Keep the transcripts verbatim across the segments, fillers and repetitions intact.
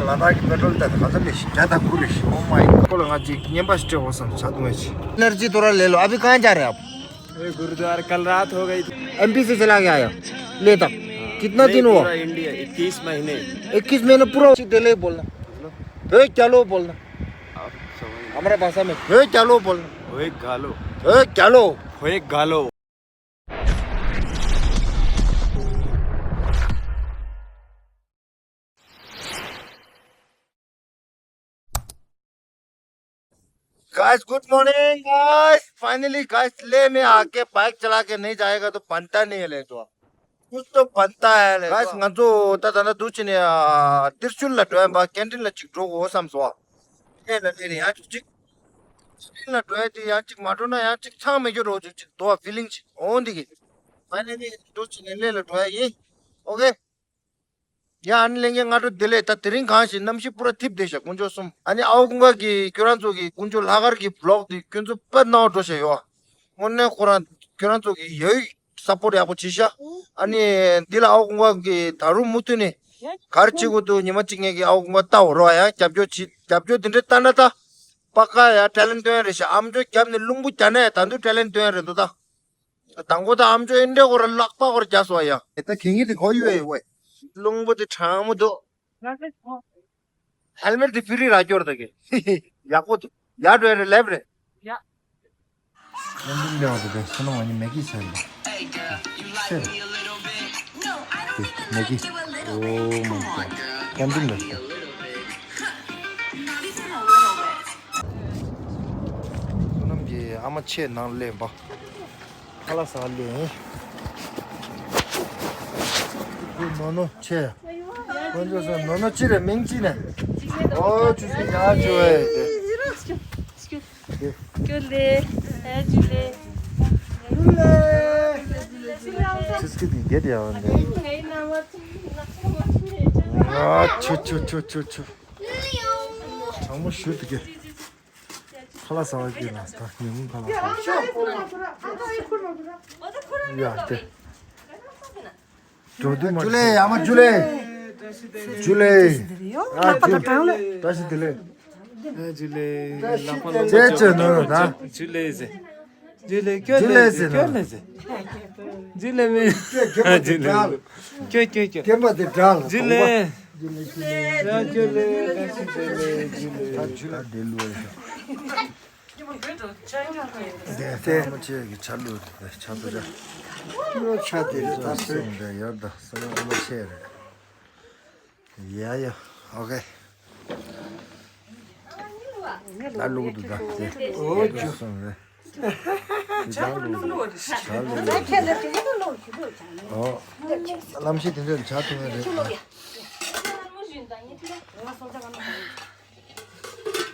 लद्दाख की पेट्रोल तो खत्म है, ज्यादा पूरी। Oh my God। बोलो, आज एक नेम्बा स्टे हो सम साथ में। एनर्जी थोड़ा ले लो, अभी कहाँ जा रहे हैं आप? अरे गुरुद्वारा, कल रात हो गई थी। एमपी से चला के आया। ले तक। कितना ये दिन हुआ? पूरा इंडिया, इक्कीस महीने। इक्कीस महीने पूरा। दिले बोलना। ए, क्या लो बोलना। आप समझ हमारा भाषा में, ए, क्या लो बोलना। ओए गालो। ए, क्या लो। ओए गालो। Guys, good morning, guys। Finally, guys, Leh में आके बाइक चला के नहीं जाएगा तो बनता नहीं है, ले तो। कुछ तो बनता है, ले। गाइस, तो। ང་ཚོ་ད་ད་ན་འདུག་ཅི་ནས་ཨ་ཏིར་ཆུལ་ལ་འགྲོ་ཡ་འབའ་ཀན་ཊིན་ལ་ཅིག་འགྲོ་དགོས་བསམ་སོང་། ཨ་ལས་ལ་ལས་ནས་ཡང་ཅིག་ཅིག་ཀན་ཊིན་ལ་འགྲོ་ཡ་དེ་ཡང་ཅིག་མ་འགྲོ་ན་ཡང་ཅིག་ཚང་མེད་རྒྱུ་རོ་ཅིག་ཅིག་དོ་ཕི་ལིང་ཅིག་འོང་འདི་གི། ཨ་ནི་ནི་འདུག་ཅི་ནས་ལས་ལ་འགྲོ་ཡ་ཡིན། ཨོ་ཁེ། ཡ་ཨ་ནི་ལས་ངས་སྔ་དྲོ་བདེ་ལེགས། ད་དེ་རིང་གང་ཞིག་གནམ་གཤིས་པུ་ར་ཐིབས་བསྡད་ཤག་དཀོན་མཆོག་གསུམ། ཨ་ནི་ཨའོ་ཀུན་དགའ་གི་ཁྱོད་རང་ཚོ་གི་དཀོན་མཆོག་ལྷག་དཀར་གི་བི་ལོག་དེ་ཁྱོད་ཚོ་དཔེ་སྣང་བ་འགྲོ་ཤག་ཡོད། དངོས་གནས་ཁོ་རང་ཁྱོད་རང་ཚོ་གི་ཡོད་སཔོར་ཡག་པོ་བྱེད་ཤག་ཨ་ནི་འདི་ལ་ཨའོ་ཀུན་དགའ་གི་ད་རུང་མུ་མཐུད་ནས་ག་རེ་བྱེད་དགོས་འདུག་ཉི་མ་གཅིག་ངས་གི་ཨའོ་ཀུན་དགའ་ལྟ་འོ་རོགས། ཡང་རྒྱབ་སྐྱོར་བྱེད། རྒྱབ་སྐྱོར་དེ་འདྲའི་ལྟ་ན་ད་པ་ཀ་ཡ་ཊེ་ལེན་ཊི་སྟོན་ཡ་རེད་ཤག་ཨ་མཆོག་རྒྱབ་ནས་རླུང་བུ་རྒྱག་ན་ཡ་ད་དུང་ཊེ་ལེན་ཊི་སྟོན་ཡ་རེད་འདུག་ད། དང་པོ་ད་ཨ་མཆོག་ཨིན་འདྲའི་སྐོར་ལག་པ་སྐོར་རྒྱག་སོང་ཡ། ཨེ་ད་གད་སྙིགས་དེ་གོ་ཡོད་ཡོད་ཝེ། རླུང་བུ་དེ་གྲང་མོ་འདུག་ཧེལ་མེཊ་དེ་ཕི་རི་རག་སྐྱོར་ད་གེ། ཡག་པོ་འདུག་ཡར་འགྲོ་ཡ་རེད་ལེབ་རེད། ཡ། ཡང་འདི་འདྲ་བ་དེ་སོ་ནང་བ་ནི་མེ་གི་ཟེར་ལ། ཟེར། དེ་མེ་གི། Oh my God། ཀན་ཊིན་ལ་ཟེར། སོ་ནམ་གྱི་ཨ་མ་ཆེ་ནང་སླེབས་པ། ཁ་ལག་ཟ་ལེ། ཁོ་ནོ་ནོ་ཆེ། ཁོ་ཚོ་སོ་ནོ་ནོ་ཅི་རེད་མིང་ཅི་ནས། ཨོ་ཆུ་ཆུ་ཡ་ཆུ་ཨེ་དེ། ཇུ་ལེ། ཨེ་ཇུ་ལེ། ཇུ་ལེ། ཆུ་སྐྱིད་དེ་རྒྱལ་དེ་ཡ་བ་འདི། ཨ་ཆུ་ཆུ་ཆུ་ཆུ་ཆུ། གྲང་མོ་ཞུ་དེ་གེ། ཁ་ལག་ཟ་བ་སྐྱེས་ན་ད་ཉིན་གུང་ཁ་ལག་ཟ། ཡ་དེ། འགྲོ་དུས་མ། ཇུ་ལེ་ཨ་མ་ཇུ་ལེ། ཇུ་ལེ། ཨ་ཇུ། བཀྲ་ཤིས་བདེ་ལེགས། ཇུ་ལེ། ལག་པ་ལོ་ཅེ་ཅེ་ནོ་ནོ་ད། ཇུ་ལེ་ཟེར། ཇུ་ལེ་ཟེར། ཇུ་ལེ་ཟེར། ཇུ་ལེ་མི། ཇུ་ལེ། ཀྱོ་ཀྱོ་ཀྱོ། སྐྱེམས་པ་དེ་འདྲ་ལ། ཇུ་ལེ། ཇུ་ལེ། ཇུ་ལེ། ཇུ་ལེ། ད་ཇུ་ལེ་དེ་ལུས། དེ་ཨ་མ་ཆེ་གི་ཆ་ལུགས་དེ་ཆ་ཚོ་ཆ། ལོ་ཆ་དེ་རེད་ད། སོང་དེ་ཡར་ད་སོང་ཨ་མ་ཆེ་རེད། ཡ་ཡ། ཨོ་ཁེ། ད་ལུག་དུ་ད་དེ་ཨོ་ཇུ་སོང་རེད། དེ་ད་ལུག་དུ་ཆ་ལུག་དུ། ཨོ། གནམ་གཤིས་དེ་འདྲ་ཆ་ཐུང་ངེ་རེད། རྒྱ་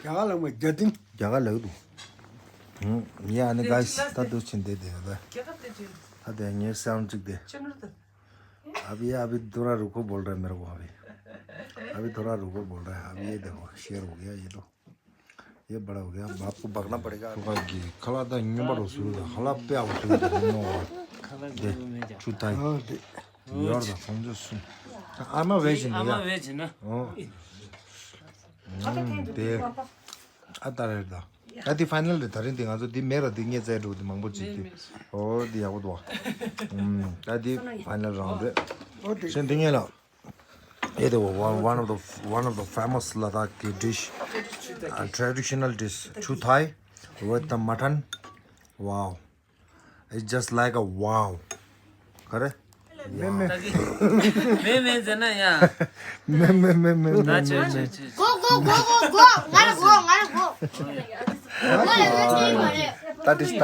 གར་ལ་མ་རྒྱ་ཏིང་། རྒྱ་གར་ལ་འདུག་ཡ་ཨ་ནི་ག་ས་ད་དུ་ཕྱིན་བསྡད་དེ་ཡོད་ད། ད་དེ་ངའི་སའུན་ཅིག་དེ། अभी अभी थोड़ा रुको बोल रहा है मेरे को अभी। अभी थोड़ा रुको बोल रहा है। अभी ये देखो शेयर हो गया ये तो। ये बड़ा हो गया। अब आपको भागना पड़ेगा। ཁ་ལག་གི་ཁ་ལག་ད་ཉོན་པ་རོ་སུ་རུ་ད་ཁ་ལག་པེ་ཨ་བ་སུ་རུ་ད་ཉོ་བ། ཁ་ལག་དེ་ཆུ་ཐའི། ཡོར་ད་ཁོང་ཚོ་སུ། ཨ་མ་བེ་ཞིན་ཨ་མ་ཡ། བེ་ཞིན་ན། ཨོ། ཨ་ད་རེད་ད། ད་དེ་ཕའི་ནལ་རེད། ད་རིང་དེ་ང་ཚོ་དེ་མེད་ར་དེ་ངས་བཙལ་འགྲོ་དེ་མང་པོ་ཅིག་དེ། ཨོ་དེ་ཡག་པོ་འདུག་བ། ད་དེ་ཕའི་ནལ་རའུན་ཌི་རེད། ཤེས་དེ་ངས་ལ། ཨེ་དེ་one one of the one of the famous Ladakh dish, uh, traditional dish, chutei with the mutton. Wow. It's just like a wow. ག་རེ། མེ་མེ། མེ་མེ་ཟེར་ན་ཡ། མེ་མེ་མེ་མེ་མེ། ད་ཆོས་ཆོས་ཆོས། གོ་གོ་གོ་གོ་གོ། ང་ལ་གོ། ང་ལ་གོ། ང་ལ་གོ་ཅི་མ་རེད། ད་དྲིས་ད་དྲིས།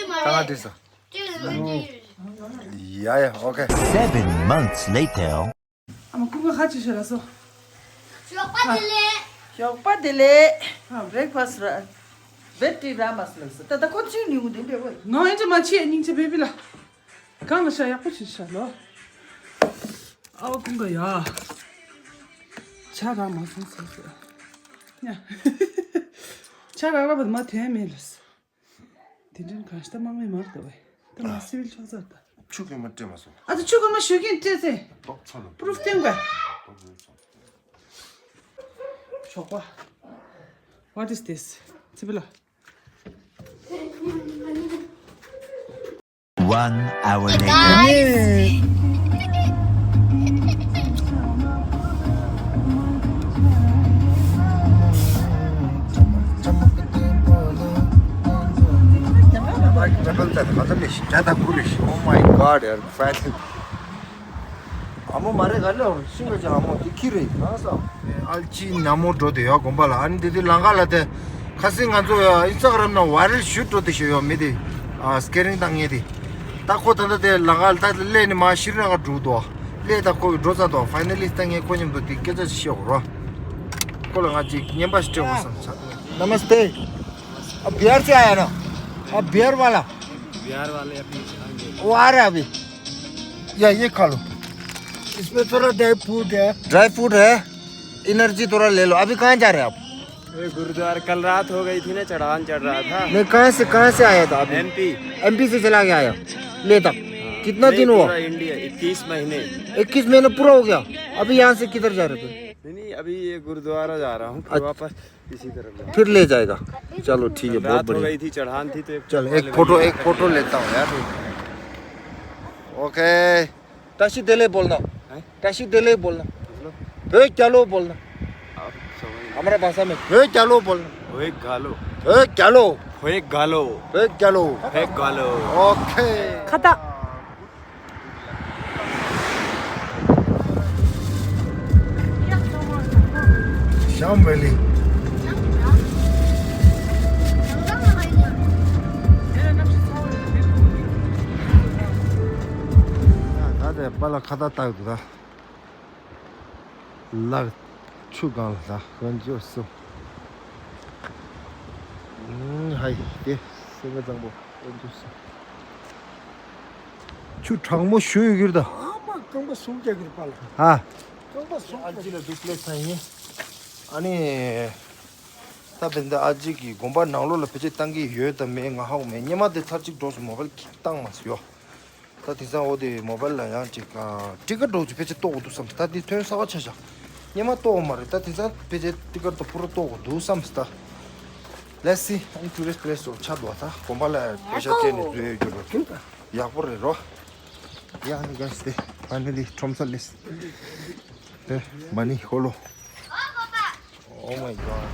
ད་ང་དྲིས་སོ། ཅི་ལ་ཅི། ཡ་ཡ། ཨོ་ཁེ། Seven months later. ཨ་མ་ཀུན་དགའ་ཁ་ཅིག་ཤོད་ལ་སོ། ཞོགས་པ་བདེ་ལེགས། ཞོགས་པ་བདེ་ལེགས། ཨ་བྷི་རེག་ཕ་སི་ར། བེད་ཏི་ར་མ་སི་ལ་སོ། ད་ད་ཁོ་ཅིག་ནི་འུ་དེ་འདྲ་བོ། ནོ་ཨེ་ཅི་མ་ཆེ་སྙིང་རྗེ་བེ་བི་ལ། གང་ལ་ཤ་ཡག་པོ་ཞིག་ཤ་ལོ། ཨ་བ་ཀུན་དགའ་ཡ། ཆ་ར་མ་སོང་སོ་སོ། ཉ། ཆ་ར་ར་བ་མ་ཐེ་མེ་ལ་སོ། དེ་འདྲའི་གང་ཤ་ད་མ་མེད་མར་ད་བས། ད་མ་སི་བིལ་ཆོག་ཚར་ད། ཆུ་གི་མ་སྤྲད་མ་སོང་། ཨ་ད་ཆུ་གི་མ་ཞུ་གིན་སྤྲད་ཚེ། ཏོག་ཚ་ལ། པུ་རུབ་སྟོན་པ། ཏོག་ཚ་ལ། ཞོགས་པ། What is this? ཚེ་འཕེལ་ལགས། One hour later. Oh my God, ཡར་ཕན། ཨ་མོ་མ་རེད་ག་ལེ། ཤིང་ག་ཅག་ཨ་མོ་དེ་ཁྱི་རེད་གང་ས། ཨལ་ཅི་ཉ་མོ་འགྲོ་དེ་ཡོད་དགོན་པ་ལ། ཨ་ནི་དེ་དུས་ལང་ཀ་ལ་དེ་ཁ་སང་ང་ཚོ་ཨིན་སྟ་གྷ་རམ་ནང་ཝའི་རལ་ཤུཊ་འགྲོ་དེ་ཞིག་ཡོད་མི་དེ། ཨ་སི་ཀེ་རིང་བཏང་ངེས་དེ། ད་ཁོ་ད་ལྟ་དེ་ལང་ཀ་ལ་ད་སླེབས་ནས་མ་ཤི་རི་ལང་ཀ་འགྲོ་དོ། སླེབས་ད་ཁོ་གི་འགྲོ་ཚར་དོ། ཕའི་ནལ་ལི་ད་ངས་ཁོ་མཉམ་དུ་དེ་སྐད་ཆ་ཞིག་བཤད་དགོས་རོ། ཁོ་ལ་ང་ཅིག་རྔན་པ་ཞིག་སྤྲད་དགོས་བསམ་ཚར། नमस्ते। अब बिहार से आया ना? अब बिहार वाला? बिहार वाले अभी आएंगे। वो आ रहा है अभी। या, ये खा लो। इसमें थोड़ा ड्राई फ्रूट है। ड्राई फ्रूट है, एनर्जी थोड़ा ले लो। अभी कहाँ जा रहे हैं आप? ये गुरुद्वारा, कल रात हो गई थी ना, चढ़ान चढ़ रहा था। नहीं, कहाँ से, कहाँ से आया था अभी? एमपी। एमपी से चला के आया। ले तक। कितना नहीं, दिन हुआ? पूरा इंडिया, इक्कीस महीने। इक्कीस महीने पूरा हो गया। अभी यहाँ से किधर जा रहे थे? नहीं, नहीं, अभी ये गुरुद्वारा जा रहा हूँ, फिर अच्छा। वापस इसी तरफ जा रहा हूँ। फिर ले जाएगा। चलो, ठीक है, बहुत बढ़िया। रात हो गई थी, चढ़ान थी, तो एक चल, एक फोटो, एक फोटो लेता हूँ यार। ओके। टासी देले बोलना। हैं? टासी देले बोलना। मतलब? भोय क्या लो बोलना। आप समझ हमारा भाषा में भोय क्या लो बोलना। होए गालो। भोय क्या लो। होए गालो। भोय क्या लो। होए गालो। ओके। खाता। श्याम वैली। ད་དེ་པ་ལ་ཁ་ད་ལྟ་གི་འདུག་ད། ལག་ཆུ་གང་ལ་ད་ཧོན་ཇོ་སུ། ཧའི་དེ་སེ་ག་གཙང་པོ་ཧོན་ཇོ་སུ། ཆུ་གྲང་མོ་ཞུ་ཡོད་གི་རེད་ད། ཨ་མ་རྐང་པ་ཟུག་རྒྱག་གི་རེད་པ་ལ། ཧ། རྐང་པ་ཟུག་རྒྱག་གི་རེད། ཨ་ལྕི་ལ་འདུག་ལེ་ཚ་ཡིན། ཨ་ནི། ད་བན་ད་ཨ་ལྕི་གི་དགོན་པ་ནང་ལོགས་ལ་ཕལ་ཆེར་བཏང་གི་ཡོད་དམ་མེད་ང་ཧ་གོ་མེད། སྙེ་མ་དེ་ཚར་གཅིག་འགྲོ་སོང་། མོ་བལ་གྱིས་བཏང་མ་སོང་ཡོ། ད་དེང་སང་འོ་དེ་མོ་བལ་ལ་ཡང་ཅིག་ཨ་ཊི་ཀེཊ་འདྲ་བོ་ཅིག་ཕལ་ཆེར་གཏོང་གི་འདུག་བསམ། ད་དེ་ཐོན་གསར་པ་ཆགས་ཤག་སྙེ་མ་གཏོང་གི་མ་རེད། ད་དེང་སང་ཕལ་ཆེར་ཊི་ཀེཊ་དང་པུ་ར་གཏོང་གི་འདུག་བསམ་སོང་ད། Let's see. ཨ་ནི་ཊུ་རི་སི་ཊི་པི་ལེ་སི་འདྲ་བོ་ཆགས་འདུག་ད། དགོན་པ་ལ་པེ་ཤ་སྤྲད་ནས་འཛུལ་ཡོད་རྒྱུ་རེད། ཡག་པོ་རེད་རོ། ཡ་ནི་ག་སྟེ་ཕའི་ནལ་ལི་ཁྲོམ་ས་སླེབས། ཨེ་མ་ནི་ཧོ་ལོ། Oh my God.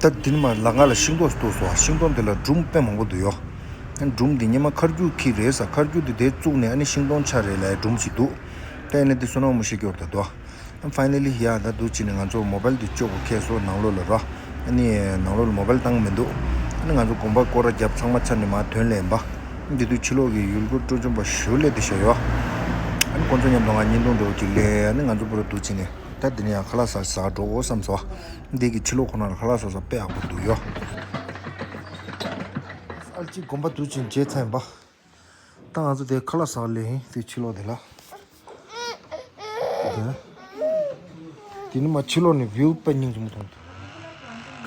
ད་འདི་ནི་མ་ལ་ང་ལ་ཤིང་ཏོག་ཏོག་སོ། ཤིང་ཏོག་འདི་ལ་སྒྲོམ་དཔེ་མང་པོ་འདུག་ཡོ། ཨ་ནི་སྒྲོམ་འདི་སྙེ་མ་མཁར་རྒྱུག་ཁྱི་རེད་ས། མཁར་རྒྱུག་འདི་དེ་བཙུགས་ནས་ཨ་ནི་ཤིང་སྡོང་ཆགས་རེད་ལབ་སྒྲོམ་ཞིག་འདུག་ད་ཨ་ནི་འདི་བསོད་ནམས་མོ་ཤེས་སྐྱོར་ད་དོ། ཕའི་ནལ་ལི་ཡ་ད་འདུག་ཅི་ནས་ང་ཚོ་མོ་བལ་འདི་སྤྱོད་དགོས་ཁེལ་སོང་ནང་ལོགས་ལ་རོ། ཨ་ནི་ནང་ལོགས་ལ་མོ་བལ་བཏང་མི་འདུག་ཨ་ནི་ང་ཚོ་དགོན་པ་སྐོར་ར་བརྒྱབ་ཚང་མ་ཚར་ནས་མར་ཐོན་ལེ་ཡིན་པ། འདི་དུས་ཕྱི་ལོགས་ཀྱི་ཡུལ་སྐོར་སྤྲོ་འཆམ་པ་ཞུ་ལེ་དེ་བྱས་ཡོད། ཨ་ནི་ཁོང་ཚོ་མཉམ་དུ་ང་བརྙན་ཐུང་འདྲ་བོ་ཅིག་ལེན། ཨ་ནི་ང་ཚོ་པུ་ར་འདུག་ཅི་ནས་ད་འདི་ནས་ཡང་ཁ་ལག་ཟ་ཟ་འགྲོ་འོ་བསམ་སོང་། འདི་གི་ཕྱི་ལོགས་ཁོ་ན་ལ་ཁ་ལག་ཟ་ཟ་དཔེ་ཡག་པོ་འདུག་ཡོ། ཨལ་ཅི་དགོན་པ་འདུག་ཅི་མཇལ་ཚར་ཡིན་པ། ད་ང་ཚོ་དེ་ཁ་ལག་ཟ་ལེ་ཡིན་དེ་ཕྱི་ལོགས་དེ་ལ། དེ་ནི་མ་ཕྱི་ལོགས་ནས་བིའུ་དཔེ་སྙིང་རྗེ་མོ་མཐོང་འདུག་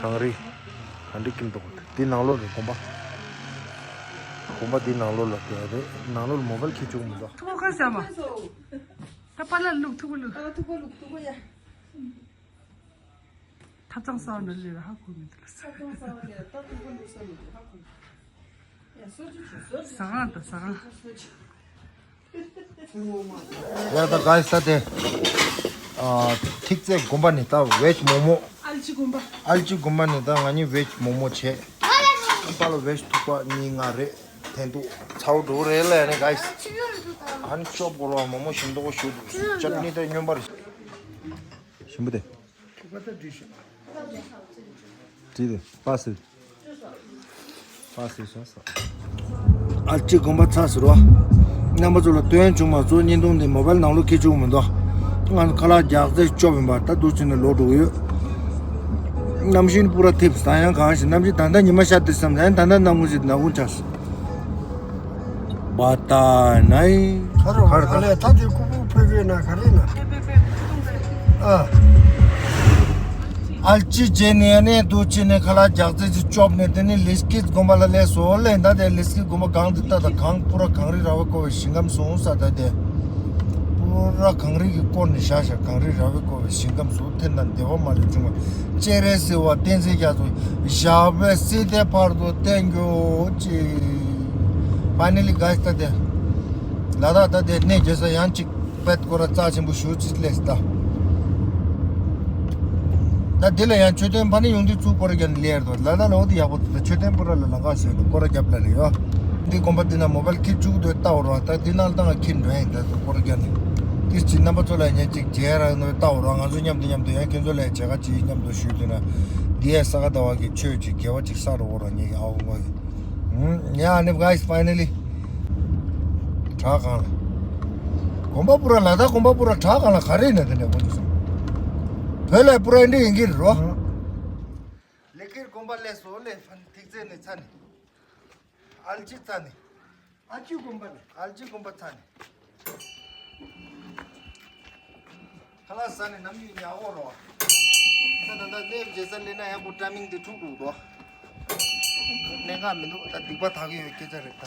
གངས་རི། གངས་རི་ཀིམ་མཐོང་འདུག་དེ་ནང་ལོགས་རེད་དགོན་པ། དགོན་པ་དེ་ནང་ལོགས་ལ་དེ་རེད། ནང་ལོགས་ལ་མོ་བལ་ཁྱེར་བཅུག་མི་འདུག་ཐུ་བོ་ཁ་ཤ་མ། ད་པ་ལ་བླུག་ཐུ་བོ་བླུག་ཨ་ཐུ་བོ་བླུག་ཐུ་བོ་ཡ། ཐབ་ཚང་གསར་པ་འདྲ་ལས་ཧ་གོ་མི་འདུག་ལ། ཐབ་ཚང་གསར་པ་ལས་ད་ཐུ་བོ་བླུག་ས་མི་འདུག་ཧ་གོ་མི་འདུག་ཟ་ཁང་དང་ཟ་ཁང་། ཡ་ད་ག་ས་དེ། ཨ་ཐིག་ཚད་དགོན་པ་ནས་ད་བེཇ་མོ་མོ། ཨལ་ཅི་དགོན་པ། ཨལ་ཅི་དགོན་པ་ནས་ད་ང་གཉིས་བེཇ་མོ་མོ་བྱས། པ་ལ་བེཇ་ཐུག་པ་གཉིས་ལྔ་རེད། འཐེན་འདུག་ཚ་བོ་འགྲོ་རེད་ལ་ཡ་ནི་ག་ས། ཨ་ནི་ཤོབ་གོ་རོ་མོ་མོ་ཞིམ་མདོག་ཞུ་འདུག་ཅཊ་ནི་དང་སྨྱོན་པ་རེད། ཞིམ་པོ་དེ། བྲིས་ཏེ་པ་སི། པ་སི་ཤ་ས། ཨ་ཅེ་དགོན་པ་ཚ་ཟེར་བ། རྣམ་པ་ཚོ་ལ་སྟོན་བྱུང་མ་ཚོ་བརྙན་ཐུང་འདི་མོ་བལ་ནང་ལོགས་ཁྱེར་བཅུག་མི་འདུག་ང་ཚོ་ཁ་ལག་རྒྱག་རྩེ་སྐྱོབ་ཡིན་པ་ད་དུ་ཕྱིན་ནས་ལོག་འགྲོ་གི་ཡོད། གནམ་གཤིས་པུ་ར་ཐེབས་ད་ཡང་གང་ཞིག་གནམ་གཤིས་ད་ལྟ་ཉི་མ་ཤར་དུས་སམ་ད་ཡང་ད་ལྟ་གནམ་གཤིས་ནག་ཁུང་ཆགས་སོང་། བ་ད་ནའི། ཁ་རོ་ཁ་རོ་ཨ་ལས་ད་དེ་ཁུ་པུ་ཕེ་ཕེ་ན་ག་རེ་ན། ཨ། ཨལ་ཅི་བྱས་ནས་ནས་དུ་ཅི་ནས་ཁ་ལག་རྒྱག་རྩེ་ཅི་སྐྱོབ་ནས་དེ་ནས་ལིས་ཀིད་དགོན་པ་ལ་སླེབས་སོ་ལེ། ད་དེ་ལིས་ཀིད་དགོན་པ་གང་དུ་ལྟ་ད་གང་པུ་ར་གངས་རི་ར་བ་བསྐོར་བའི་ཞིང་ཁམས་སོང་ས་ད་དེ། པུ་ པུ་ར་གངས་རི་གིས་བསྐོར་ནས་བཞག་བཞག་གངས་རི་ར་བས་བསྐོར་བའི་ཞིང་ཁམས་སུ་ཐན་དང་བདེ་བ་མ་ལུས་འབྱུང་བ། སྤྱན་རས་གཟིགས་དབང་བསྟན་འཛིན་རྒྱ་མཚོ་ཞབས་པད་སྲིད་མཐའི་བར་དུ་བརྟན་གྱུར་ཅིག Finally guys, ད་དེ་ལ་དྭགས་ད་དེ་གནས་རྒྱལ་ས་ཡང་ཅིག་པད་སྐོར་ར་རྩ་ཆེན་པོ་ཞུ་ཅིག་སླེབས་ད། ད་འདི་ལ་ཡང་མཆོད་རྟེན་ཕ་ནི་ཡོང་དུས་ཚུར་སྐོར་རྒྱབ་ནས་ལེར་དོ་ལ་ད་ལོག་དེ་ཡག་པོ་འདུག་ད་མཆོད་རྟེན་པུ་ར་ལ་ལང་ཀ་ཟེར་དུ་སྐོར་རྒྱབ་ལ་ལེ་ཡོ། འདི་དགོན་པ་འདི་ན་མོ་བལ་ཁྱེར་བཅུག་དོ་ལྟ་བར་བ་ད་འདི་ནང་ལ་ད་ང་ཁྱེར་འགྲོ་ཡིན་ད་དུ་སྐོར་རྒྱབ་ནས། དེ་ཅི་རྣམ་པ་ཚོ་ལ་ཉན་ཅིག་མཇལ་ར་ཡོང་དོ་ལྟ་བར་བ་ང་ཚོ་མཉམ་དུ་མཉམ་དུ་ཡང་ཁྱེད་ཚོ་ལ་མཇལ་ཁ་ཅིག་མཉམ་དུ་ཞུས་དུས་ན། འདི་ཡ་ས་ག་ཟླ་བ་གི་ཆོས་ཅིག་དགེ་བ་ཅིག་བསགས་རོགས་ར་ཉེ་གི་ཨའོ་ངོ་གི། ཡ་ནི་guys, finally བྲག་སྒང་ལ། དགོན་པ་པུ་ར་ལ་དྭགས་དགོན་པ་པུ་ར་བྲག་སྒང་ལ་ག་རེ་ཡིན་ན་དེ་ནས་དགོན་དུ་སོང་། བོད་ལ་པུ་ར་འདི་ཡིན་གྱི་རོ། ལེ་ཀིར་དགོན་པ་ལས་སོ་ལེ་ཕན་ཐིག་རྩེ་ནས་ཚ་ནས། ཨལ་ཅི་ཚ་ནས། ཨལ་ཅི་དགོན་པ་ནས། ཨལ་ཅི་དགོན་པ་ཚ་ནས། ཁ་ལག་ཟ་ནས་ནམ་རྒྱུན་ཉལ་འོ་རོ། ད་ད་ད་གནས་མཇལ་ས་སླེབས་ན་ཡང་པོ་ཊའི་མིང་དེ་འཁྲུག་འདུག་དོ། གནད་འགག་མི་འདུག་ད་སྡིག་པ་དག་གི་ཡོད་སྐད་ཆ་རེད་ད།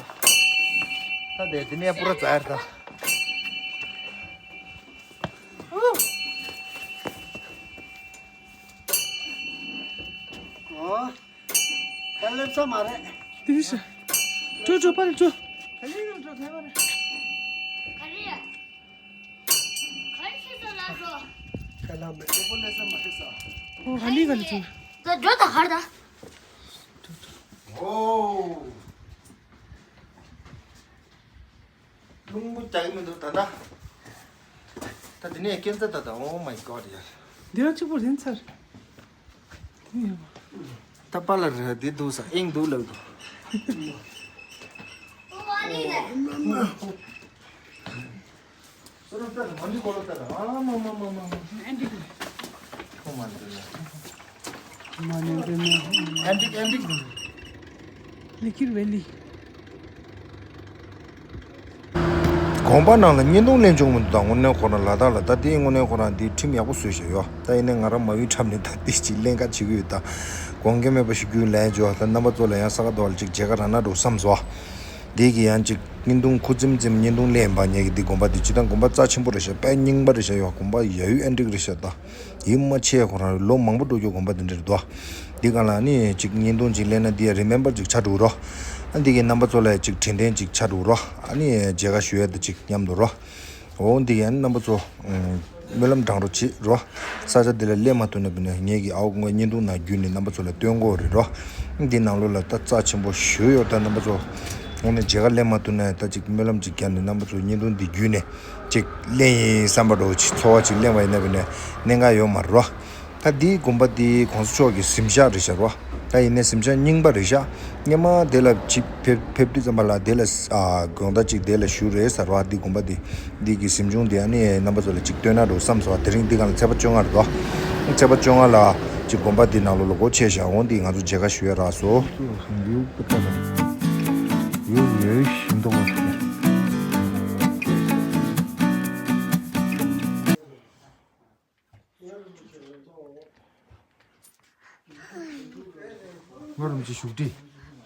ད་དེ་དེ་ནས་པུ་ར་ཛར་ད། ཨོ། ད་སླེབས་ས་མ་རེད། དེ་ཤ། ཀྲོ་ཀྲོ་པར་ཀྲོ། ག་ལེར་ཀྲོ་ཐལ་བ་རེད། ག་རེ། ག་རེ་ཤེས་ས་ལ་ཤོ། ག་ལ་མེད་དེ་པོ་སླེབས་ས་མ་རེད་ས། ཨོ་ཧ་ལི་ག་ལེར་ཀྲོ། ད་འགྲོ་ད་ཧར་ད། ཨོ། རླུང་བུ་རྒྱག་གི་མི་འདུག་ད་ལྟ། ད་དེ་ནས་སྐྱེལ་རྩ་ད་ད། Oh my God ཡ། འདི་རང་གཅིག་པོ་རིན་ཚར། དེ་ནས་ཡོད་པ། ད་པཱ་ལགས་རེད་འདི་འདུག་ས་ཨིང་འདུག་ལབ་འདུག་སོ་ར་ལྟ་ད་མ་འདི་གོ་ལ་ལྟ་ད་ཨ་མ་མ་མ་མ་མ། ཨེ་འདི་གི། ཁོ་མ་འདི་ནས། མ་ནེ་འདི་ནས། ཨེ་འདི་ཨེ་འདི་གི། ལི་ཀིར་ཝེ་ལི། དགོན་པ་ནང་ལ་བརྙན་ཐུང་ལེན་ཆོག་མི་འདུག་ད་དངོས་གནས་ཁོ་རང་ལ་དྭགས་ལ་ད་དེ་དངོས་གནས་ཁོ་རང་དེ་ཁྲིམས་ཡག་པོ་བཟོས་བཞག་ཡོད། ད་ཡིན་ནའི་ང་རང་མ་བུའི་འཁྲབ་ནས་ད་དེ་ཅིག་ལེན་ག་བྱེད་ཀྱི་ཡོད་ད། དགོངས་འགལ་མེད་པ་ཞུ་རྒྱུ་ལན་བྱོས། ད་རྣམ་པ་ཚོ་ལ་ཡང་ས་ག་ཟླ་བ་ལ་ཅིག་མཇལ་ཁ་རག་ན་འགྲོ་བསམ་སོང་། དེ་གི་ཡང་ཅིག་བརྙན་ཐུང་ཁུ་ཙིམ་ཙིམ་བརྙན་ཐུང་ལེན་པ་ཉེ་གི་འདི་དགོན་པ་འདི་སྤྱི་དང་དགོན་པ་རྩ་ཆེན་པོ་རེད་ཤག་དཔེ་རྙིང་པ་རེད་ཤག་ཡོད། དགོན་པ་ཡ་ཡུལ་ཨེ་འགྲིག་རེད་ཤག་ད། ཡིད་མ་ཆེས་ཁོ་རང་ལོ་མང་པོ་འགྲོ་རྒྱུ་དགོན་པ་འདི་འདྲ་རེད་དོ། འདི་གང་ལ་ནི་ཅིག་བརྙན་ཐུང་ཅིག་ལེན་ན་འདི་ཡ་རི་མེམ་བར་ཅིག་ཆགས་འགྲོ་རོ། ཨ་འདི་གི་རྣམ་པ་ཚོ་ལ་ཅིག་དྲན་རྟེན་ཅིག་ཆགས་འགྲོ་རོ། ཨ་ནི་མཇལ་ཁ་ཞུ་ཡ་ད་ཅིག་མཉམ་དུ་རོ། འོ་འདི་ཡང་རྣམ་པ་ཚོ། སྨོན་ལམ་བགྲང་རོགས་བྱེད་རོགས། ས་ཆ་འདི་ལ་སླེབས་མ་ཐུབ་ན་བི་ན་ངེད་ཀྱི་ཨའོ་ཀུན་དགའ་བརྙན་ཐུང་ནང་བརྒྱུད་ནས་རྣམ་པ་ཚོ་ལ་སྟོན་གོ་རེད་རོགས། འདི་ནང་ལོགས་ལ་ད་རྩ་ཆེན་པོ་ཞུ་ཡོད་ད་རྣམ་པ་ཚོ། འོ་ནས་མཇལ་ཁ་སླེབས་མ་ཐུབ་ན་ད་ཅིག་སྨོན་ལམ་ཅིག་བརྒྱབ་ནས་རྣམ་པ་ཚོ་བརྙན་ཐུང་འདི་བརྒྱུད་ནས་ཅིག་ལེན་ཡིན་བསམ་པ་འདྲ་བོ་ཅིག་ཚོར་བ་ཅིག་ལེན་པ་ཡིན་ན་བི་ན་གནད་འགག་ཡོད་མ་རེད་རོགས། ད་འདིའི་དགོན་པ་འདི་གོང་ས་མཆོག་གི་གཟིམ་ཤག་རེད་ཤག་རོ། ད་ཡིན་ནའི་གཟིམ་ཤག་རྙིང་པ་རེད་ཤག་སྔོན་མ་དེ་ལ་ཅིག་ཕེབས་ཕེབས་དུས་ཙམ་པ་ལ་དེ་ལ་ཨ་དགོང་དག་ཅིག་དེ་ལ་བཞུགས་རེད་ཟེར་བ། འདི་དགོན་པ་འདི་འདི་གི་གཟིམ་ཆུང་དེ་ཨ་ནི་རྣམ་པ་ཚོ་ལ་ཅིག་སྟོན་ན་འགྲོ་བསམ་སོང་། དེ་རིང་འདི་གང་ལ་ཚེས་པ་བཅོ་ལྔ་རེད་དོ། ཚེས་པ་བཅོ་ལྔ་ལ་ཅིག་དགོན་པ་འདི་ནང་ལོགས་ལ་སྒོ་ཕྱེ་བཞག་འོང་། འདི་ང་ཚོ་མཇལ་ཁ་ཞུ་ཡ་རག་སོང་། ང་རང་ཅི་བཞུགས་ཁྲི།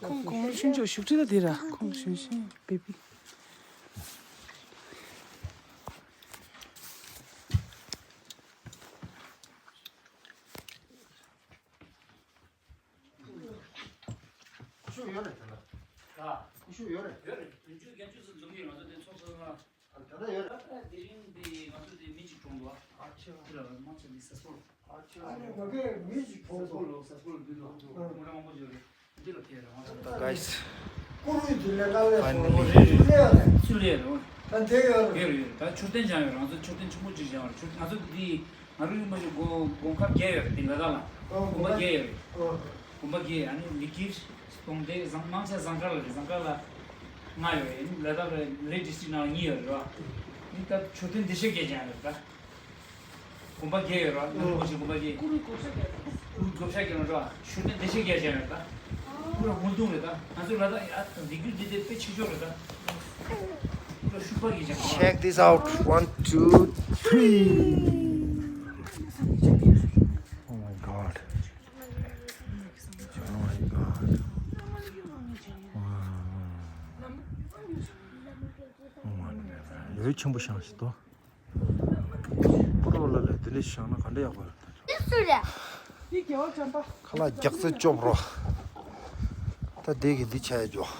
ཁོང་ཁོང་ཆུང་ཆུང་བཞུགས་ཁྲི་ལ་དེ་ར་ཁོང་ཆུང་ཆུང་བེ་བི། ཤུགས་ཡོད་རེད་དེ་ལ། ཨ། ཤུགས་ཡོད་རེད། ཡོད་རེད། བདུན་ཅུ་བརྒྱད་ཅུ་ཙམ་འཛོམས་ཡོད། ང་ཚོ་དེ་ཚོགས་གཙོ་ལ། ད་ལྟ་ཡོད་རེད། ད་ལྟ་དེ་རིང་འདི་ང་ཚོ་དེ་མི་གཅིག་གྲོངས་འདུག་ཨ་ཆེ་བ། དེ་ལ་མང་ཆེ་འདི་སས་པོལ། ཨ་ཆེ་བ། ཨ་ནི་ང་གའི་མི་གཅིག་གྲོངས་སས་པོལ་འདུག་ལོ་སས་པོལ་འདི་ལོ་འདུག་ཨ། མོ་ཊ་མང་པོ་ཡོད་རེད། འདི་ལ་ཕེབས་རེད་ང་ཚོ། ད་གའི་སི། ཀུ་རུ་དེ་ལས་ཀ་ལས་སོང་། ཕའི་ནལ་ལི། ལས་རེད། སུ་ལས་རེད། ད་དེ་ཡོད་རེད། ཡོད་རེད་ཡོད་རེད། ད་མཆོད་རྟེན་བཞེངས་ཡོད་རེད། ང་ཚོ་མཆོད་རྟེན་ཆེན་པོ་གཅིག་བཞེངས་ཡོད་རེད། མཆོད་ང་ཚོ་འདི། ང་རང་ཡུལ་མ་ཤོད་དགོན་དགོན་ཁག་བརྒྱད་ཡོད་རེད། དེ་ལ་དྭགས་ལ། ཨོ་དགོན་པ་བརྒྱད་ཡོད་རེད། ཨོ། དགོན་པ་བརྒྱད། ཨ་ནི་ལི་ཀིར་སྟོང་སྡེ་ཟངས་མང་ཆེ་ཟངས་དཀར་ལ་རེད། ཟངས་དཀར་ལ་ལྔ་ཡོད་རེད། ཨ་ནི་ལ་དྭགས་རེད་ལེ་ཌི་སི་ཊིག་ནང་ལ་གཉིས་ཡོད་རེད་བ། ཨ་ནི་ད་མཆོད་རྟེན་བདེ་གཤེགས་བརྒྱད་ཅན་རེད་ད། དགོན་པ་བརྒྱད་ཡོད་རེད་བ། ཨོ། ནང་ལ་མ་ཤོད་དགོན་པ་བརྒྱད། ཀུ་རུ་བགོ་བཤའ་བརྒྱད། ཀུ་རུ་བགོ་བཤའ་བརྒྱད་ལ་རེད་བ། མཆོད་རྟེན་བདེ་གཤེགས་བརྒྱད་ཅན་རེད་ད། ཁོ་རང་ངོ་གདོང་རེད་ད། ང་ཚོ་ལ་དྭགས་ཡ་འདི་རྒྱུ་འདི་དེ་དཔེ་ཆེ་ཤོས་རེད་ད། ཁོ་རང་ཤུག་པ་གི་ཅང་། Check this out. One, two, three. Oh my God. Oh my God. Wow. Oh my God. ཡོད་ཆེན་པོ་ཤང་ཞིག་ཏོ། དེ་ལས་བཞག་ན་ག་འདྲ་ཡག་པ་རེད། ཁ་ལག་རྒྱག་ཚད་སྐྱོབ་རོགས། ད་དེ་གི་འདི་ཆ་ཡ་འཇོག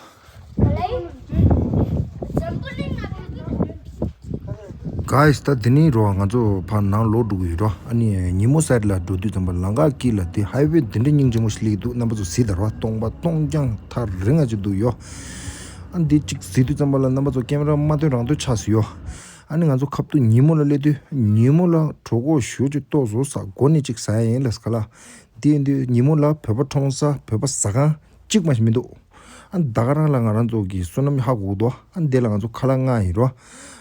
Guys, ད་འདི་ནི་རོ་ང་ཚོ་ཕར་ནང་ལོག་འགྲོ་གི་ཡོད་རོ། ཨ་ནི་ཉིན་མོ་སའིཌ་ལ་འགྲོ་དུས་ཙམ་པ་ལམ་ཁ་དཀྱིལ་ལ་འདི་ཧའི་ཝེ་འདི་འདྲ་སྙིང་རྗེ་མོ་ཞིག་སླེབས་འདུག་རྣམ་པ་ཚོ་གཟིགས་དང་རོ། སྟོང་པ་སྟོང་རྐྱང་ཐག་རིང་ང་ཅིག་འདུག་ཡོ། ཨ་འདི་གཅིག་གཟིགས་དུས་ཙམ་པ་ལ་རྣམ་པ་ཚོ་ཀེམ་ར་མ་ཐོན་རང་ཐོན་ཆགས་སུ་ཡོ། ཨ་ནི་ང་ཚོ་ཁ་ཐུག་ཉིན་མོ་ལ་སླེབས་དུས་ཉིན་མོ་ལ་གྲོད་ཁོག་ཞེ་ཅིག་ལྟོགས་སོང་ཟེར་སྒོ་ནས་ཅིག་ཟ་ཡ་ཡིན་ལབ་ཁ་ལག་དེ་ཡིན་དུས་ཉིན་མོ་ལ་བོད་པ་འཐུང་ས་བོད་པ་ཟ་ཁང་གཅིག་མ་ཞིག་མི་འདུག་ཨ་ད་ག་རང་ལ་ང་རང་ཚོ་གི་བསོད་ནམས་ཧ་གོ་གི་འདུག་ཨ་དེ་ལ་ང་ཚོ་ཁ་ལག་མངགས་ཡིན་རོ།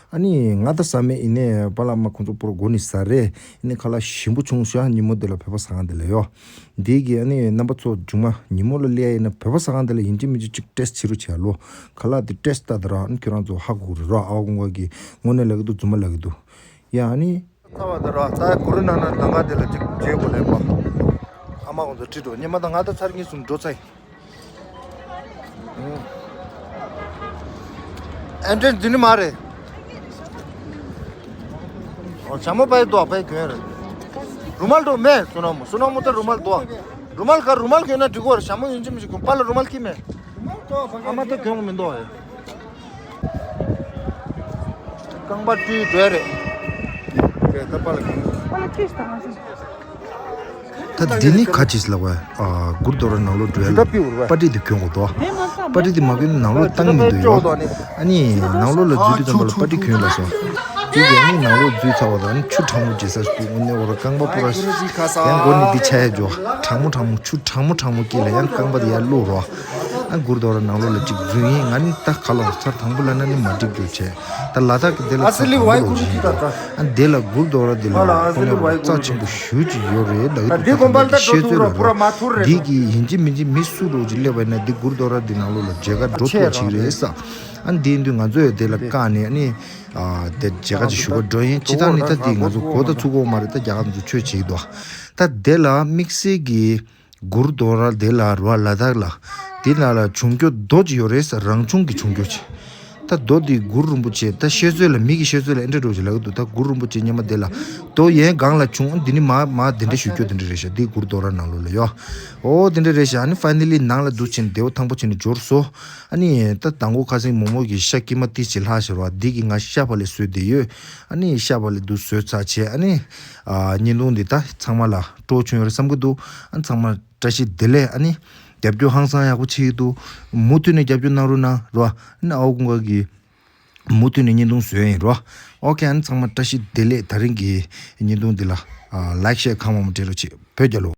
ཨ་ནི་ང་ད་ཟ་མེད་ཡིན་ནའི་པཱ་ལགས་མ་ཁོང་ཚོ་པུ་ར་སྒོ་ནས་ཟ་རེད། ཡིན་ནའི་ཁ་ལག་ཞིམ་པོ་བྱུང་ཤག་ཉིན་མོ་དེ་ལ་བོད་པ་ཟ་ཁང་དེ་ལ་ཡོ། འདི་གི་ཨ་ནི་རྣམ་པ་ཚོ་རྒྱུག་མ་ཉིན་མོ་ལ་སླེབས་ཡ་ཡིན་ན་བོད་པ་ཟ་ཁང་དེ་ལ་ཡིན་གཅིག་མིན་གཅིག་ཅིག་ཊེ་སི་ཊི་བྱེད་རོགས་བྱེད་ལོ། ཁ་ལག་དེ་ཊེ་སི་ཊི་ལྟ་དང་ར། ཨ་ནི་ཁྱོད་རང་ཚོ་ཧ་གོ་གི་རེད་རོ། ཨ་ཁོང་ག་གི་དངོས་གནས་ལབ་གི་འདུག་རྫུན་མ་ལབ་གི་འདུག་ཡ་ཨ་ནི། ཚ་བ་དང་རོ། ད་གུ་རུ་ནང་ན་ལམ་ཁ་དེ་ལ་ཅིག་མཇལ་དགོས་ལབ་པ། ཨ་མ་ཁོང་ཚོ་ཁྲིད་འགྲོ་ཉི་མ་དང་ང་ད་ཚར་གཉིས་གསུམ་འགྲོ་ཚར་ཡིན། ཨེན་ཊི་རན་སི་འདི་ནི་མ་རེད། ཨོ་ཞྭ་མོ་པའི་དོ་པའི་གྱོན་རེད། རུ་མལ་འགྲོ་མེད་སོ་ན་མོ་སོ་ན་མོ་ད་རུ་མལ་དོ། རུ་མལ་ག་རུ་མལ་གྱོན་ན་འགྲིག་གོ་རེད། ཞྭ་མོ་ཡིན་གཅིག་མིན་གཅིག་གྱོན་པཱ་ལགས་རུ་མལ་ཁྱེར་མེད། ཨ་མ་ད་གྱོན་གོ་མི་འདུག་ཨེ། རྐང་པ་བཀྲུས་འགྲོ་ཡ་རེད། དེ་ད་པཱ་ལགས་གྱོན། པཱ་ལགས་བཀྲུས་དང་ང་ཚོ། ད་འདི་ནི་ཁ་ཅིག་ལབ་པ། ཨ་གུར་དོ་ར་ནང་ལོགས་འགྲོ་ཡ་ལ་པ་ཏི་འདི་གྱོན་དགོས་དོ། པ་ཏི་འདི་མ་གྱོན་ན་ནང་ལོགས་བཏང་མི་འདུག་ཡོ། ཨ་ནི་ནང་ལོགས་ལ་འཛུལ་དུས་ཙམ་པ་ལ་པ་ཏི་གྱོན་ལ་སོང་། དེ་གི་ཨ་ནི་ནང་ལོགས་འཛུལ་ཚར་བ་དང་ཨ་ནི་ཆུ་གྲང་མོ་བརྗེ་ས་སུ་དངོས་གནས་འོ་ར་རྐང་པ་པུ་ར་ཡང་མགོ་ནི་འདི་ཆ་ཡ་འཇོག་གྲང་མོ་གྲང་མོ་ཆུ་གྲང་མོ་གྲང་མོ་དཀྱིལ་ལ་ཡང་རྐང་པ་དེ་ཡར་བླུགས་རོགས། ཨ་གུར་དོ་ར་ནང་ལོགས་ལ་ཅིག་འཛུལ་ཡིན། ང་ནི་ད་ཁ་ལོག་ཚར་དང་པོ་ལ་ན་ནི་མ་འགྲིག་རྒྱུ་བྱས། ད་ལ་དྭགས་ཀྱི་དེ་ལ་ཚར་དང་པོ་ལོག་བཞིན་ཡིན། ཨ་དེ་ལ་གུར་དོ་ར་དེ་ལ་ཁོ་ནས་རྩ་ཆེན་པོ་ཞུ་ཅིག་ཡོད་རེད་ལ་ཡོད་དུ་ཁ་ལ་འདི་ཤེས་ཚོད་ལ་རོ། འདི་གི་ཡིན་གཅིག་མིན་གཅིག་མི་སུ་རོགས་ཅིག་སླེབས་པ་ཡིན་ན་འདི་གུར་དོ་ར་དེ་ནང་ལོགས་ལ་མཇལ་ཁ་འགྲོ་ཐུབ་ཅིག་རེད་ས། ཨ་འདི་ཡིན་དུས་ང་ཚོ་ཡོད་དེ་ལ་བཀག་ནས་ཨ་ནི་དེ་མཇལ་ཁ་ཅིག་ཞུ་ག་འགྲོ་ཡིན། ཅི་ད་ནི་ད་འདི་ང་ཚོ་གོ་ད་ཚུགས་གོ་མ་རེད། ད་རྒྱ་གར་ཚོ་ཆོས་བྱེད་ཀྱི་འདུག་ད་དེ་ལ་དམིགས་བསལ་གྱི་གུར་དོ་ར་དེ་ལ་རོ་ལ་དྭགས་ལ་དེ་ན་ལ་བྱུང་རྒྱུ་རྡོ་ཅིག་ཡོད་རེད་ས། རང་བྱུང་གི་བྱུང་རྒྱུ་ཅིག་ད་རྡོ་དེ་གུ་རུ་རིན་པོ་ཆེ་ད་བཤད་ཚོད་ལ་མི་གི་བཤད་ཚོད་ལ་ཨེ་འདྲ་འགྲོ་ཅིག་ལབ་གི་འདུག་ད་གུ་རུ་རིན་པོ་ཆེ་སྙེ་མ་དེ་ལ་རྡོ་ཡན་གང་ལ་བྱུང་འདི་ནི་མ་མ་དེ་འདྲ་ཞུ་རྒྱུ་དེ་འདྲ་རེད་ཤག་འདི་གུར་དོ་ར་ནང་ལོགས་ལ་ཡོ། ཨོ་དེ་འདྲ་རེད་ཤག་ཨ་ནི་ཕའི་ནལ་ལི་ནང་ལ་འདུག་ཕྱིན་བདེ་བོ་ཐང་པོ་བྱས་ནས་འབྱོར་སོ། ཨ་ནི་ད་དང་པོ་ཁ་སང་མོག་མོག་གི་ཤ་དཀྱིལ་མ་ཏི་ཅིག་ལྷག་ཤེར་བ་འདི་གི་ང་ཤ་བག་ལེབ་བཟོས་བསྡད་ཡོད། ཨ་ནི་ཤ་བག་ལེབ་འདུག་བཟོས་ཚར་བྱས་ཨ་ནི་ཨ་བརྙན་ཐུང་འདི་ད་ཚང་མ་ལ་སྤྲོ་བྱུང་ཡོད་རེད་བསམ་གི་འདུག་ཨ་ཚང་མ་བཀྲ་ཤིས་བདེ་ལེགས། ཨ་ནི་རྒྱབ་སྐྱོར་ཧང་སང་ཡག་པོ་བྱེད་ཀྱི་འདུག་མུ་མཐུད་ནས་རྒྱབ་སྐྱོར་གནང་རོགས་གནང་རོགས། ཨ་ནི་ཨའོ་ཀུན་དགའ་གི་མུ་མཐུད་ནས་བརྙན་ཐུང་བཟོས་ཡིན་རོགས། ཨོ་ཁེ། ཨ་ནི་ཚང་མ་བཀྲ་ཤིས་བདེ་ལེགས། ད་རིང་གི་བརྙན་ཐུང་འདི་ལ་ལའིཀ་ཤེར་གང་མང་མང་སྤྲད་རོགས་བྱེད། བོད་རྒྱལ་ལོ།